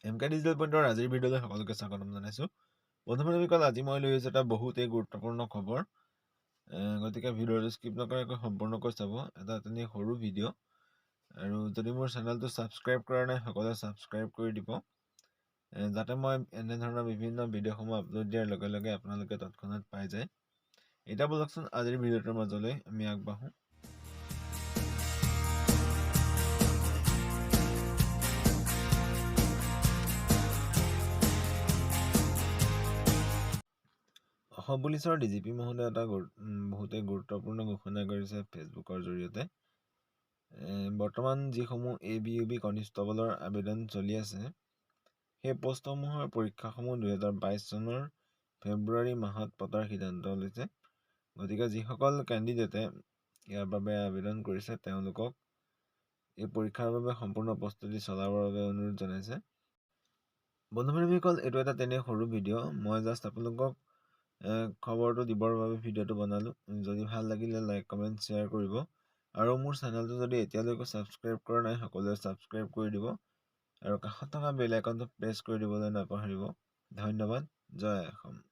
M K digital পইণ্টৰ আজিৰ ভিডিঅ'লৈ সকলোকে স্বাগতম জনাইছোঁ। বন্ধু বান্ধৱীসকল, আজি মই লৈ আহিছোঁ এটা বহুতেই গুৰুত্বপূৰ্ণ খবৰ। গতিকে ভিডিঅ'টো স্কিপ নকৰাকৈ সম্পূৰ্ণকৈ চাব। এটা তেনেই সৰু ভিডিঅ', আৰু যদি মোৰ চেনেলটো ছাবস্ক্ৰাইব কৰা নাই, সকলোৱে ছাবস্ক্ৰাইব কৰি দিব, যাতে মই এনেধৰণৰ বিভিন্ন ভিডিঅ'সমূহ আপলোড দিয়াৰ লগে লগে আপোনালোকে তৎক্ষণাত পাই যায়। এতিয়া ব'লকচোন, আজিৰ ভিডিঅ'টোৰ মাজলৈ আমি আগবাঢ়োঁ। অসম পুলিচৰ ডিজিপি মহোদয়ে এটা বহুতেই গুৰুত্বপূৰ্ণ ঘোষণা কৰিছে ফেচবুকৰ জৰিয়তে। বৰ্তমান যিসমূহ এ বি, ইউ বি কনিষ্টবলৰ আবেদন চলি আছে, সেই পষ্টসমূহৰ পৰীক্ষাসমূহ 2022 চনৰ ফেব্ৰুৱাৰী মাহত পতাৰ সিদ্ধান্ত লৈছে। গতিকে যিসকল কেণ্ডিডেটে ইয়াৰ বাবে আবেদন কৰিছে, তেওঁলোকক এই পৰীক্ষাৰ বাবে সম্পূৰ্ণ প্ৰস্তুতি চলাবৰ বাবে অনুৰোধ জনাইছে। বন্ধু বান্ধৱীসকল, এইটো এটা তেনেই সৰু ভিডিঅ'। মই জাষ্ট আপোনালোকক খবৰটো দিবৰ বাবে ভিডিঅ'টো বনালোঁ। যদি ভাল লাগিলে লাইক, কমেণ্ট, শ্বেয়াৰ কৰিব আৰু মোৰ চেনেলটো যদি এতিয়ালৈকে ছাবস্ক্ৰাইব কৰা নাই, সকলোৱে ছাবস্ক্ৰাইব কৰি দিব আৰু কাষত থকা বেল আইকনটো প্ৰেছ কৰি দিবলৈ নাপাহৰিব। ধন্যবাদ। জয় অসম।